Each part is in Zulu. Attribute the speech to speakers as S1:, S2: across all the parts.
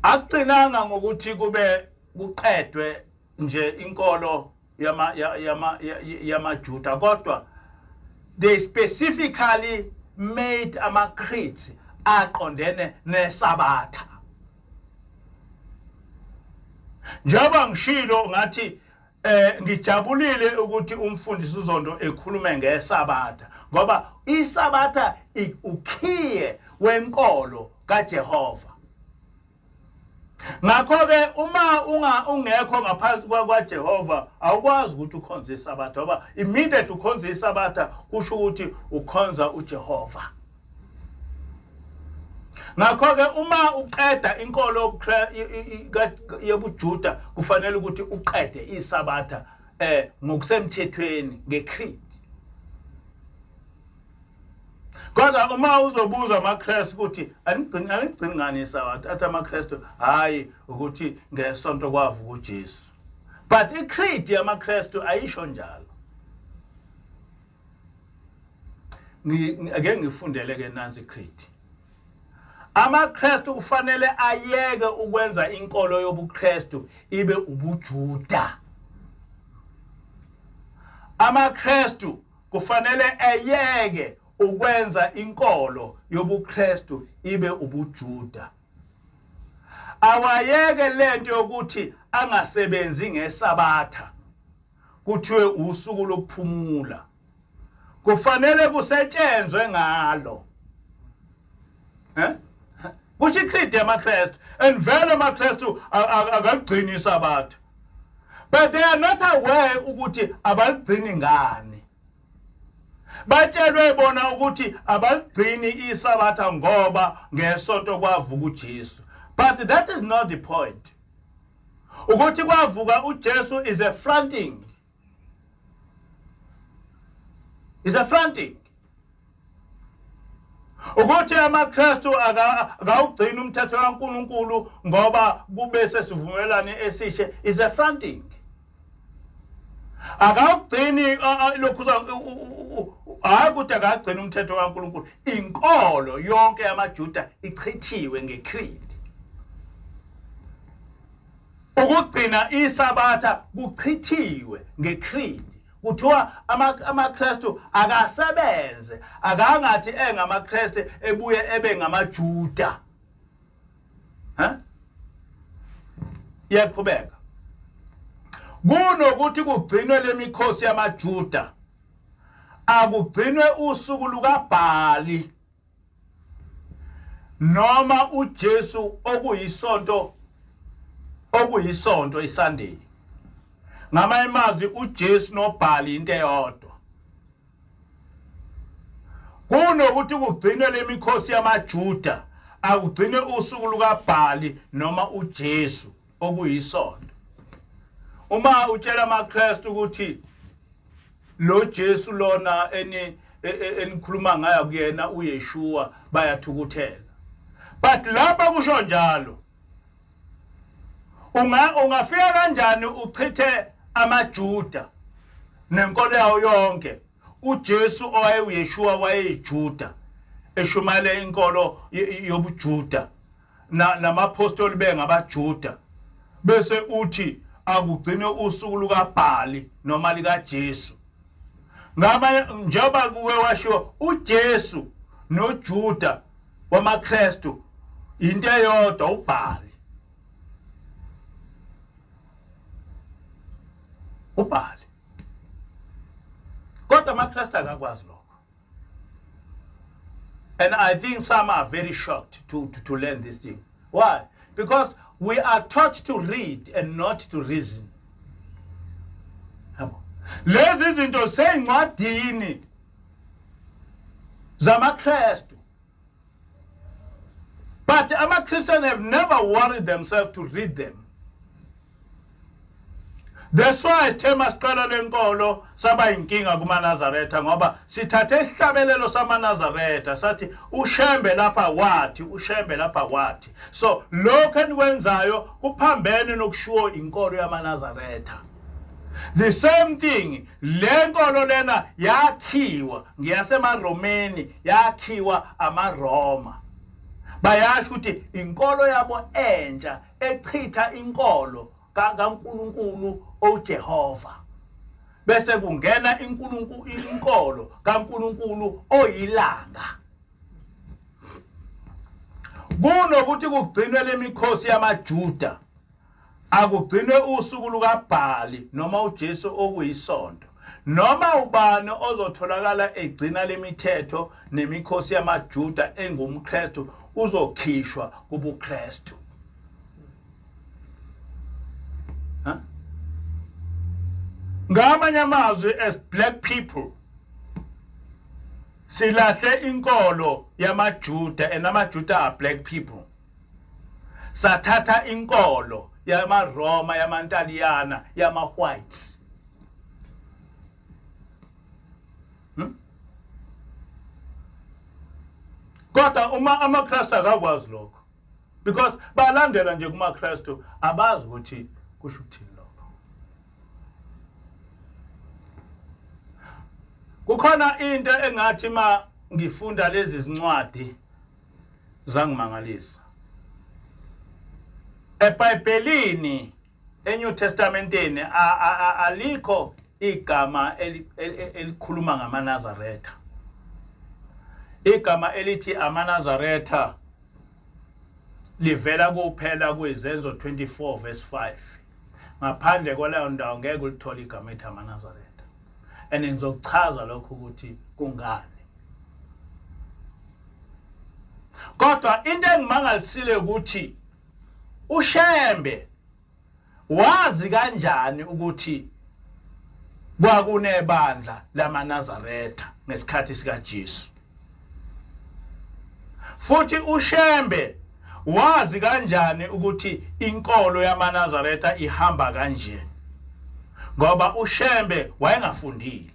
S1: Akugcinanga ngokuthi kube kuqedwe nje inkolo yama yama yamaJuda, kodwa they specifically made ama creeds aqondene neSabatha. Njengoba ngishilo ngathi ngijabulile ukuthi umfundisi uZondo ekhulume ngeSabatha, ngoba iSabatha ukhiye wenkolo kaJehova. Ngakho-ke uma ungekho ngaphansi kwaJehova, awukwazi ukuthi ukhonze iSabatha, ngoba immediately ukhonze iSabatha kusho ukuthi ukhonza uJehova. Ngakho-ke uma uqeda inkolo yobuJuda, kufanele ukuthi uqede iSabatha ngokusemthethweni ngecreed. Kodwa uma uzobuza amaKristu ukuthi anigcini ngani iSabatha, athi amaKristu hayi, ukuthi ngesonto kwavuka uJesu. But icreed yamaKristu ayisho njalo. Ake ngifundele ke nansi icreed. AmaKristu kufanele ayeke ukwenza inkolo yobuKristu ibe ubuJuda. AmaKristu kufanele eyeke ukwenza inkolo yobuKristu ibe ubuJuda. Awayeke lento yokuthi angasebenzi ngeSabatha, kuthiwe usuku lokuphumula. Kufanele kusetshenzwe ngalo. Kusho icreed yamaKristu, and vele amaKristu akagcini iSabatha. But they are not aware ukuthi abaligcini ngani. Batshelwe bona ukuthi abaligcini iSabatha ngoba ngesonto kwavuka uJesu. But that is not the point. Ukuthi kwavuka uJesu is a fronting. Is a fronting. Ukuthi amaKristu akawugcini umthetho kaNkuluNkulu ngoba kube sesivumelwane esishe is a fronting. Akawugcini lokhu, hayi ukuthi akagcini umthetho kaNkuluNkulu. Inkolo yonke yamaJuda ichithiwe ngecreed. Ukugcina iSabatha kuchithiwe ngecreed. Kuthiwa amaKristu akasebenze, akangathi engamaKristu ebuye ebe ngamaJuda. Ha? Iyaqhubeka. Kunokuthi kugcinwe lemikhosi yamaJuda, akugcinwe usuku lukaBhali noma uJesu okuyisonto iSunday. Ngamanye amazwi uJesu noBhali into eyodwa. Kunokuthi kugcinwe lemikhosi yamaJuda, akugcinwe usuku lukaBhali noma uJesu okuyisonto. Uma utshela amaKristu ukuthi lo Jesu lona enikhuluma ngayo kuyena uYeshua, bayathukuthela. But lapha kusho njalo, ungafika kanjani uchithe amaJuda nenkolo yawo yonke? uJesu owayeuyeshua wayeyiJuda, eshumayela inkolo yobuJuda, namapostoli bengabaJuda, bese uthi akugcine usuku lukaBhali noma likaJesu. Ngaba njengoba kuke washiwo uJesu noJuda wamaKristu into eyodwa, uBhali. uBhali. Kodwa amaKristu akakwazi lokho. And I think some are very shocked to learn this thing. Why? Because we are taught to read and not to reason. Yabo. Lezi zinto seyincwadini zamaKristu. But ama-Christians have never worried themselves to read them. That's why sithe masiqala lenkolo saba inkinga kumaNazaretha, ngoba sithathe isihlabelelo samaNazaretha sathi uShembe lapha wathi, uShembe lapha wathi. So lokho enikwenzayo kuphambene nokushiwo inkolo yamaNazaretha. The same thing, le nkolo lena yakhiwa ngeyasemaRomeni, yakhiwa amaRoma. Bayasho ukuthi inkolo yabo entsha echitha inkolo kaNkulunkulu oJehova. Bese kungena inkulunkulu inkolo kaNkulunkulu oyilanga. Kunokuthi kugcinwe lemikhosi yamaJuda akugcinwe usuku lukaBhali noma uJesu okuyisonto. Noma ubani ozotholakala egcina lemithetho nemikhosi yamaJuda engumKristu uzokhishwa kubuKristu. Ngamanye amazwi, as black people silahle inkolo yamaJuda, and amaJuda are black people. Sathatha inkolo yamaRoma, yamaNtaliyana, yama-whites. Kodwa uma amaKristu akakwazi lokho, because balandela nje kumaKristu, abazi ukuthi kusho ukuthini lokho. Kukhona into engathi ma ngifunda lezi zincwadi zangimangalisa. EBhayibhelini, eNew Testamenteni, alikho igama elikhuluma ngamaNazaretha. Igama elithi amaNazaretha livela kuphela kwiZenzo 24 verse 5. Ngaphandle kwaleyo ndawo ngeke ulithole igama elithi amaNazaretha. And ngizokuchaza lokho ukuthi kungani. Kodwa into engimangalisile ukuthi uShembe wazi kanjani ukuthi kwakunebandla lamaNazaretha ngesikhathi sikaJesu. Futhi uShembe wazi kanjani ukuthi inkolo yamaNazaretha ihamba kanje, ngoba uShembe wayengafundile.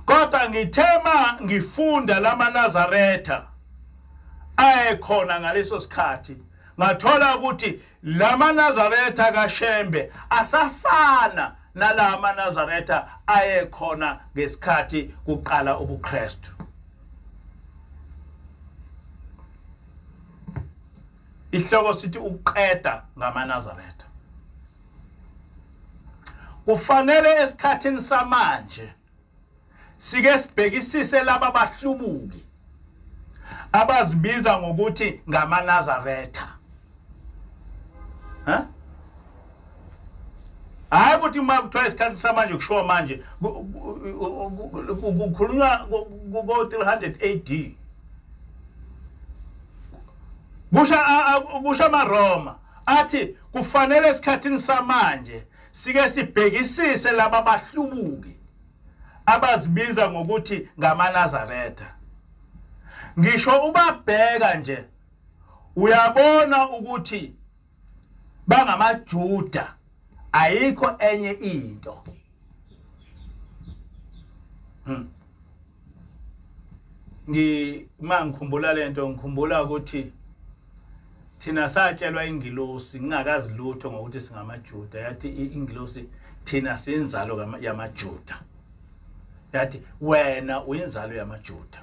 S1: Kodwa ngithe ma ngifunda lamaNazaretha ayekhona ngaleso sikhathi, ngathola ukuthi lamaNazaretha kaShembe asafana nalama Nazaretha ayekhona ngesikhathi kuqala ubuKristu. Ihloko sithi ukuqeda ngamaNazaretha. Kufanele esikhathini samanje sike sibhekisise laba bahlubuki abazibiza ngokuthi ngamaNazaretha. Ha? Hayi ukuthi uma kuthiwa isikhathi samanje kushiwo manje, kukhulunywa ko-300 AD. Kusha kusho amaRoma athi kufanele esikhathini samanje sike sibhekisise laba bahlubuki abazibiza ngokuthi ngamaNazaretha. Ngisho ubabheka nje uyabona ukuthi bangamaJuda, ayikho enye into. Ngi mangikhumbula lento, ngikhumbula ukuthi thina satshelwa ingilosi ngingakazi lutho ngokuthi singamaJuda. Yathi ingilosi thina siyinzalo yamaJuda. Yathi wena uyinzalo yamaJuda.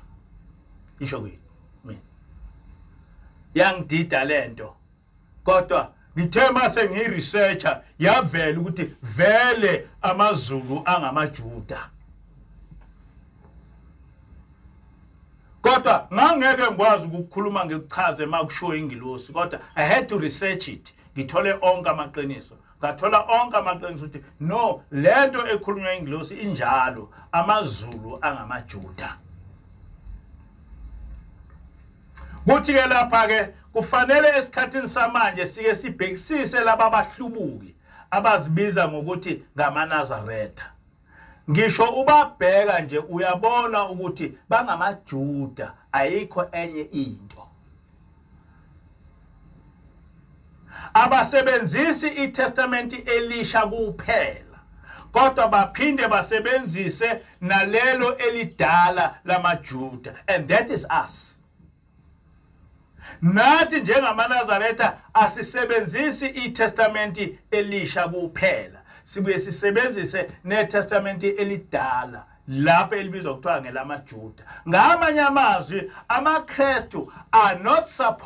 S1: Isho kuyini mina? Yangidida lento, kodwa ngithe mase ngiyiresearcher yavela ukuthi vele amaZulu angamaJuda. Kodwa ngangeke ngikwazi ukukhuluma ngikuchaze makushiwo ingilosi, kodwa I had to research it, ngithole onke amaqiniso. Ngathola onke amaqiniso ukuthi no, lento ekhulunywa ingilosi injalo, amaZulu angamaJuda. Kuthi ke lapha ke kufanele esikhathini samanje sike sibhekisise laba bahlubuki abazibiza ngokuthi ngamaNazaretha. Ngisho ubabheka nje uyabona ukuthi bangamaJuda, ayikho enye into. Abasebenzisi iTestament elisha kuphela, kodwa baphinde basebenzise nalelo elidala lamaJuda, and that is us. Nathi njengamaNazaretha asisebenzisi iTestament elisha kuphela, sibuye sisebenzise neTestament elidala. Lapho elibizwa kuthiwa ngelamaJuda. Ngamanye amazwi, amaKristu are not supposed